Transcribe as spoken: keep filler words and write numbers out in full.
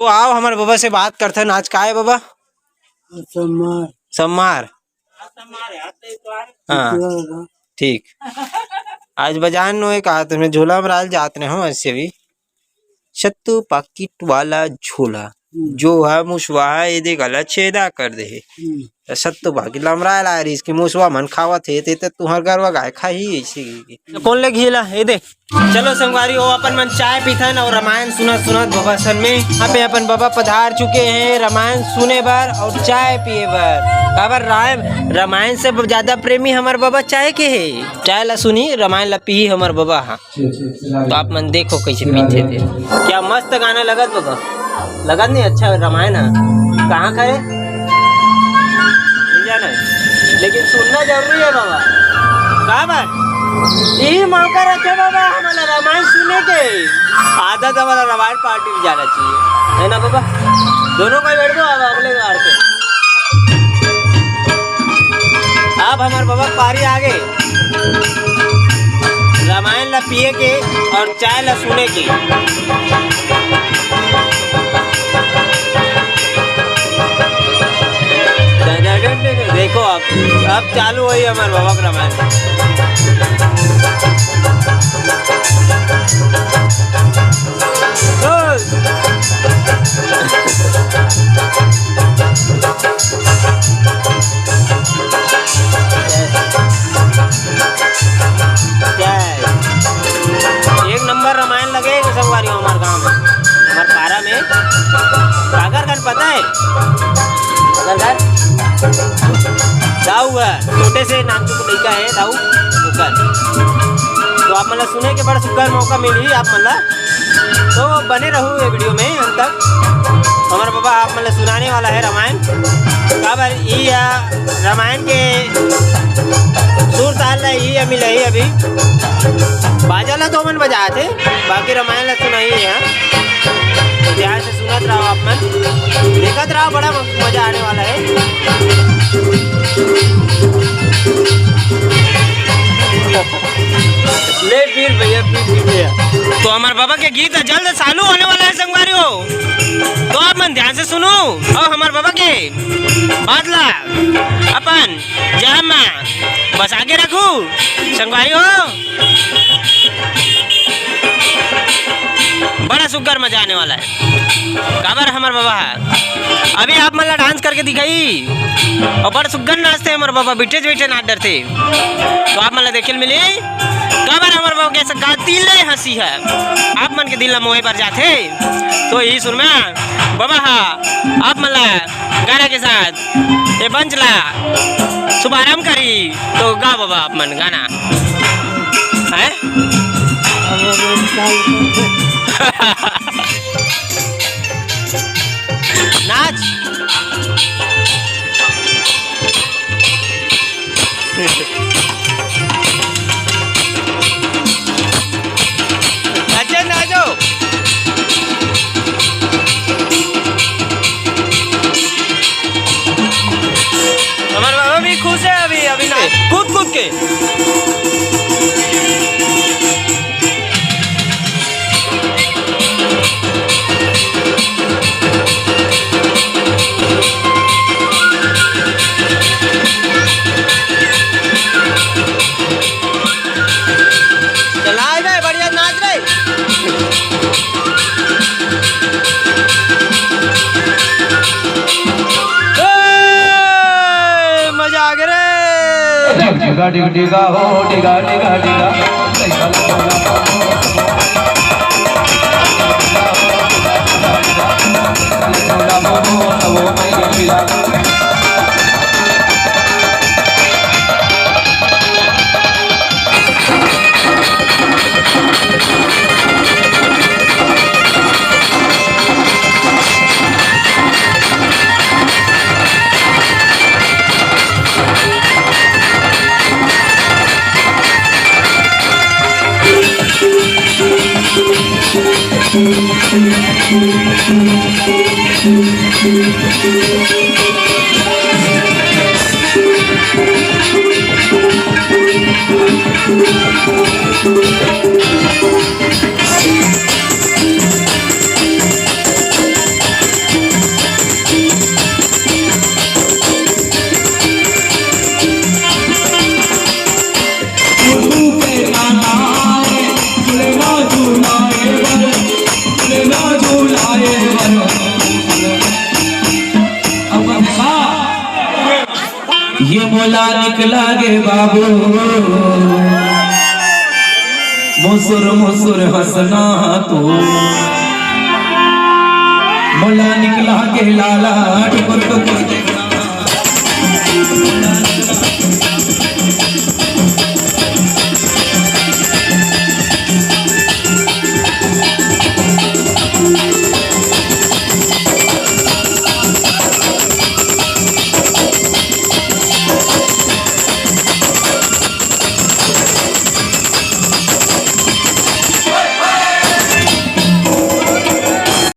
तो आओ, हमर बबा से बात करथन। आज का हे बबा? सम्मार। सम्मार। हाँ, ठीक। आज बजार नोहे कहा तुमने झोला में राल जात ने हो, ऐसे भी सत्तू पाकिट वाला झोला, हम्म। जो है मुसवा है, ये देख, गला छेदा कर दे हे। हम्म। त सत्तू पाकिट लमराए ला रहिस कि मुसवा मन खावत हे, ते, ते तुहर गरवा गाय खाही ऐसे ही। त कोन ले घीला? ये दे। चलो संगवारी हो, अपन मन चाय पीथन अउ रामायण सुनत सुनत बबा सन में। यहाँ पे अपन बबा पधार चुके हैं रामायण सुने बर अउ चाय पिए बर। काबर राम-, रामायण से ज्यादा प्रेमी हमर बबा चाय के हे। चाय ला सुनी, रामायण ला पीही हमर बबा हा। तो आप मन देखो कैसे पीथे थे। क्या मस्त गाना लगत बबा, लगत नहीं? अच्छा रामायण है। कहाँ का है? नहीं जाना है, लेकिन सुनना जरूरी है बाबा। का बात? यही मौका रखे बाबा, हमारा रामायण सुने के। आधा तो हमारा रामायण पार्टी भी जाना चाहिए, है ना बाबा? दोनों का बैठ दो अब अगले बार से। अब हमारे बाबा पारी आगे। रामायण ला पिए के अउ चाय ला सुने के। देखो अब, अब चालू होही हमर बाबा के रामायण। जय। एक नंबर रामायण लगे हे संगवारी हो हमार गांव में, हमार पारा में। काकर घर पता है? काकर घर? दाऊ है, छोटे से नाम चुक लइका है दाऊ ओकर। तो आप मन ला सुने के बड़ा सुघर मौका मिलही आप मन ला। तो बने रहू ये वीडियो में अंत तक। हमारा बाबा आप मन ला सुनाने वाला है रामायण। काबर ई, आ, रामायण के सुर ताल ला ई मिलही अभी। बाजा ला तो मन बजाथे, बाकी रामायण ला सुनाही है। तो ध्यान से सुनत रहो आप मन, देखत रहो, बड़ा म-, मजा आने वाला है। ले पी भैया, पी, पी भैया। तो हमार बाबा के गीत जल्द चालू होने वाला है संगवारी हो, तो आप मन ध्यान से सुनू अउ हमार बाबा के बात ला अपन जहम में बसा के रखू संगवारी हो। बड़ा सुघर मजा आने वाला है। काबर हमार बाबा है, अभी आप मन ला डांस करके दिखाही अउ बड़ सुघर नाचथे हमार बाबा, बैठे बैठे नाच डरथे। तो आप मन ला देखे ल मिली, काबर हमार बाबा के ऐसा का दिल ले हंसी है, आप मन के दिल ला मोहे बर जाथे। तो यही सुर में बाबा हा आप मन ला गाना के साथ ये मंच ला शुभारंभ करी। तो गा बाबा आप मन गाना है। नाच। नाचो, नाचो। हमार बाबा भी खुश है अभी, अभी ना कूद कूद के। चला बे, बढ़िया नाच रे। ए, मजा आ गया रे। डिगा, डिग, डिगा हो, डिगा, डिगा, डिगा। लागे बाबू, मुसुर मुसुर हंसना तू। मोला निकला के लाला टुकुर टुकुर देखना।